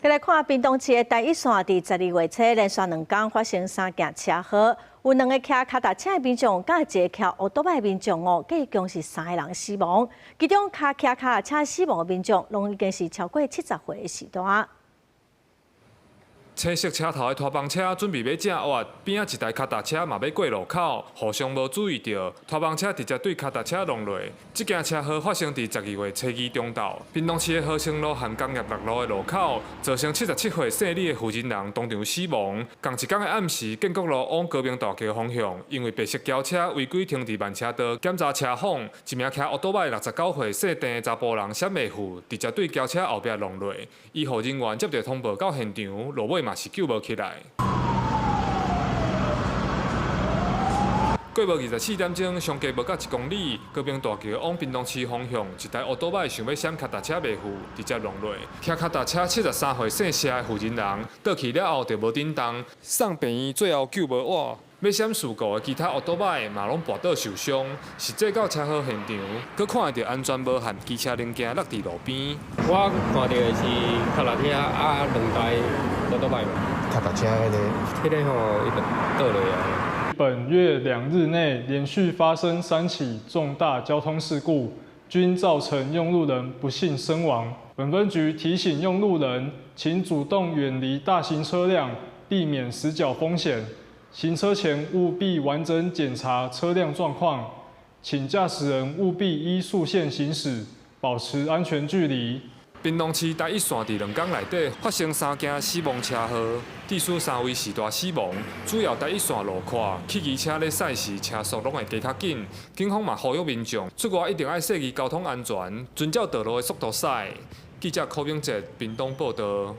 來看屏東市的台一線，佇12月初連續2工發生三件車禍，有兩个騎跤踏車的民眾，佮一个騎歐多擺的民眾哦，計共是三个人死亡。其中，騎跤踏車死亡的民眾，攏已經是超過70歲的序大。青色車頭的拖房車準備欲正彎，邊仔一台跤踏車嘛欲過路口，互相無注意著，拖房車直接對跤踏車撞落。這件車禍發生佇12月初二中晝，屏東市的和盛路和工業六路的路口，造成77歲姓李的負責人當場死亡。仝一工的暗時，建國路往高明大橋方向，因為白色轎車違規停佇慢車道檢查車況，一名騎歐多擺69歲姓鄭的查埔人閃袂赴，直接對轎車後壁撞落。醫護人員接著通報到現場，落尾嘛是救無起來。過無24點鐘，相隔無到1公里，高屏大橋往屏東市方向，一台歐多擺想欲閃跤踏車袂赴，直接撞落。騎跤踏車73歲姓謝的負責人，倒去了後就無振動，送病院最後救無活。欲閃事故的其他歐多擺嘛攏跋倒受傷，實際到車禍現場，閣看著安全帽和機車零件落佇路邊。我看著的是跤踏車啊，兩台摩托擺嘛。跤踏車彼个，彼个吼，伊就倒落啊。本月2日內連續發生三起重大交通事故，均造成用路人不幸身亡。本分局提醒用路人，請主動遠離大型車輛，避免死角風險。行車前務必完整檢查車輛狀況，請駕駛人務必依速線行駛，保持安全距離。屏東市台一線佇2工內底發生三件死亡車禍，至少三位序大死亡。主要台一線路闊，汽機車咧駛時車速攏會加較緊。警方嘛呼籲民眾出外一定愛細膩交通安全，遵照道路的速度駛。記者柯明哲屏東報導。